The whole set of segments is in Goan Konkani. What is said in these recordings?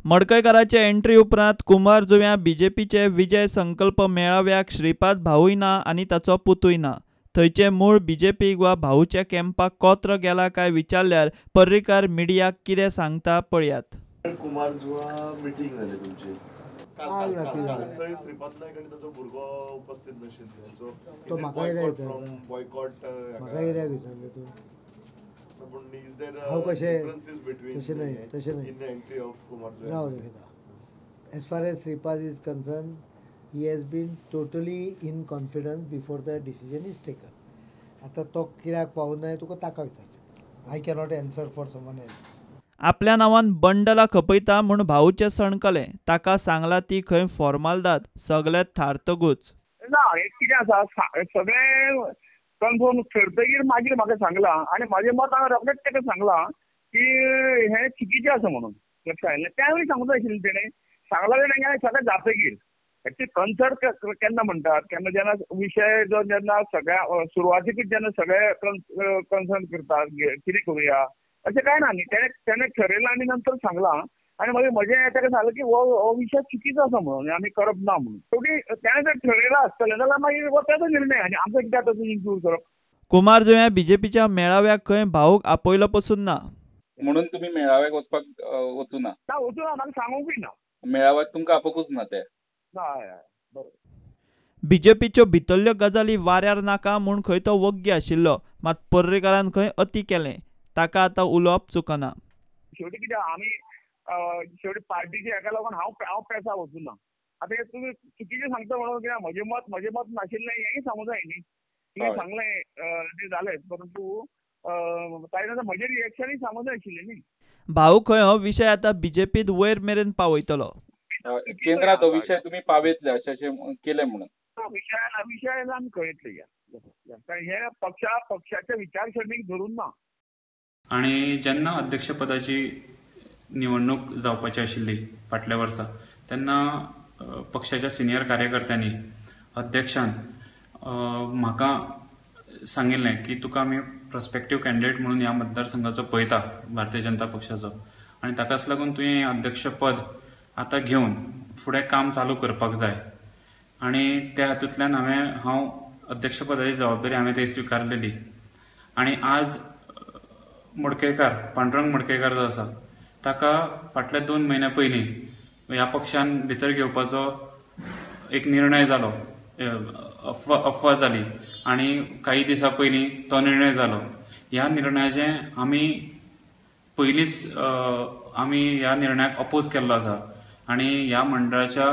मडकयकाराचे एंट्री उपरांत कुंभारजुव्यां बीजेपीचे विजय संकल्प मेळाव्याक श्रीपाद भाऊय ना आनी ताचो पुतूय ना. थंयचे मूळ बीजेपीक वा भाऊच्या कॅम्पाक कोत्र गेला काय विचारल्यार पर्रीकार मिडियाक कितें सांगता पळयात. कुंभारजुआ मिटींग जाली तुमची थंय श्रीपाद नायक आनी ताचो भुरगो उपस्थित नाशिल्लो. तो म्हाका बॉयकॉट विचारलें तूं. हांव कशें तशें न्हय, तशें न्हय. राव दाखयता. As far as Shripad is concerned, he has been totally in confidence before the decision is taken. आतां तो कित्याक पावना तुका ताका विचारचें. I cannot answer for someone else. आपल्या नांवान बंडला खपयता म्हूण भाऊचें सणकलें. ताका सांगला ती खंय फॉर्मालदाद सगळें थारतगूच. ना, हें कितें आसा, सगळें कन्फर्म करतगीर मागीर म्हाका सांगलां आनी म्हाजें मत हांवें रोखडेंच ताका सांगलां की हें चुकीचें आसा म्हणून. लक्षात आयलें? त्यावेळी सांगूंक जाय आशिल्लें तेणें. सांगलां तेणें सगळें जातगीर. एक्चुअली कन्सर्ट केन्ना म्हणटात, केन्ना जेन्ना विशय जो जेन्ना सगळ्या सुरवातीकूच जेन्ना सगळे कन्सर्न करतात कितें करुया अशें कांय ना न्ही. तेणें ठरयलां आनी नंतर सांगलां आनी मागीर म्हजें ताका सांगलें की हो विशय चुकीचो आसा म्हणून आमी करप ना म्हणून. शेवटी तेणें जर ठरयलां आसतलें जाल्यार मागीर हो ताचो निर्णय आनी आमकां कित्याक तातूंत इन्क्लूड करप. कुंभारजुव्यां बीजेपीच्या मेळाव्याक खंय भाऊक आपयलो पसून ना. म्हणून तुमी मेळाव्याक वचपाक वचूं ना? ना, वचूं ना, म्हाका सांगूंकूय ना. मेळाव्याक तुमकां आपोवंकूच ना ते? बरोबर. बीजेपीच्यो भितरल्यो गजाली वाऱ्यार नाका म्हूण खंय तो वग्गी आशिल्लो. मात पर्रीकारान खंय अती केलें. ताका आतां उलोवप चुकना. शेवटी कितें आमी शेवटी पार्टीचे हेका लागून हांव पेसा वचूं ना. आतां हें तुमी चुकीचें सांगता म्हणून कितें म्हजें मत नाशिल्लें हेंय सांगूं जाय न्ही. तुवें सांगलें तें जालें, परंतु ताजे नंतर म्हजें रिएक्शनूय सांगूं जाय आशिल्लें न्ही. भाऊ खंय हो विशय आतां बीजेपीत वयर मेरेन पावयतलो. केंद्रात हो विशय तुमी पावयतले अशें अशें केलें म्हणून विशय आमी कळयतले. कारण हे पक्षाच्या विचारसरणीक धरून ना. आनी जेन्ना अध्यक्षपदाची निवडणूक जावपाची आशिल्ली फाटल्या वर्सा तेन्ना पक्षाच्या सिनियर कार्यकर्त्यांनी अध्यक्षान म्हाका सांगिल्लें की तुका आमी प्रोस्पेक्टीव कॅन्डिडेट म्हणून ह्या मतदारसंघाचो पळयता भारतीय जनता पक्षाचो आनी ताकाच लागून तुवें अध्यक्षपद आतां घेवन फुडें काम चालू करपाक जाय. आनी त्या हातूंतल्यान हांव अध्यक्षपदाची जबाबदारी हांवें ती स्विकारलेली. आनी आज मडकयकार, पांडुरंग मडकयकार जो आसा ताका फाटल्या 2 म्हयन्या पयलीं ह्या पक्षान भितर घेवपाचो एक निर्णय जालो, अफवा जाली आनी काही दिसां पयलीं तो निर्णय जालो. ह्या निर्णयाचें आमी पयलींच आमी ह्या निर्णयाक अपोज केल्लो आसा आनी ह्या मंडळाच्या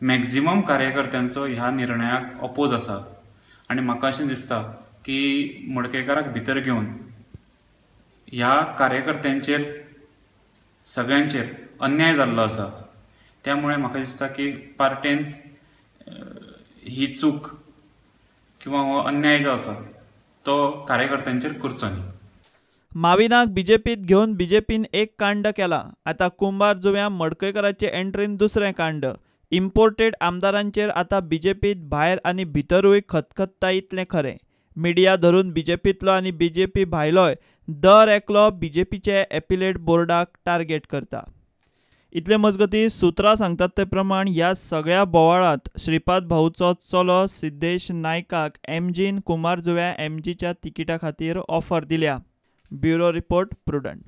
मॅक्झिमम कार्यकर्त्यांचो ह्या निर्णयाक अपोज आसा. आनी म्हाका अशें दिसता की मडकयकाराक भितर घेवन ह्या कार्यकर्त्यांचेर सगळ्यांचेर अन्याय जाल्लो आसा. त्यामुळे म्हाका दिसता की पार्टेन ही चूक किंवा हो अन्याय जो आसा तो कार्यकर्त्यांचेर करचो न्ही. माविनाक बीजेपीत घेवन बीजेपीन एक कांड केला. आतां कुंभारजुव्यां मडकयकाराचे एंट्रीन दुसरें कांड. इम्पोर्टेड आमदारांचेर आतां बीजेपीत भायर आनी भितरूय खतखत्ता इतलें खरें. मिडिया धरून बीजेपींतलो आनी बीजेपी भायलोय दर एकलो बीजेपीचे एपिलेट बोर्डाक टार्गेट करता. इतले मजगती सुत्रां सांगतात ते प्रमाण ह्या सगळ्या बोवाळांत श्रीपाद भाऊचो चलो सिद्धेश नायकाक एमजीन कुंभारजुव्यां एमजीच्या तिकिटा खातीर ऑफर दिल्या. Bureau report, Prudent.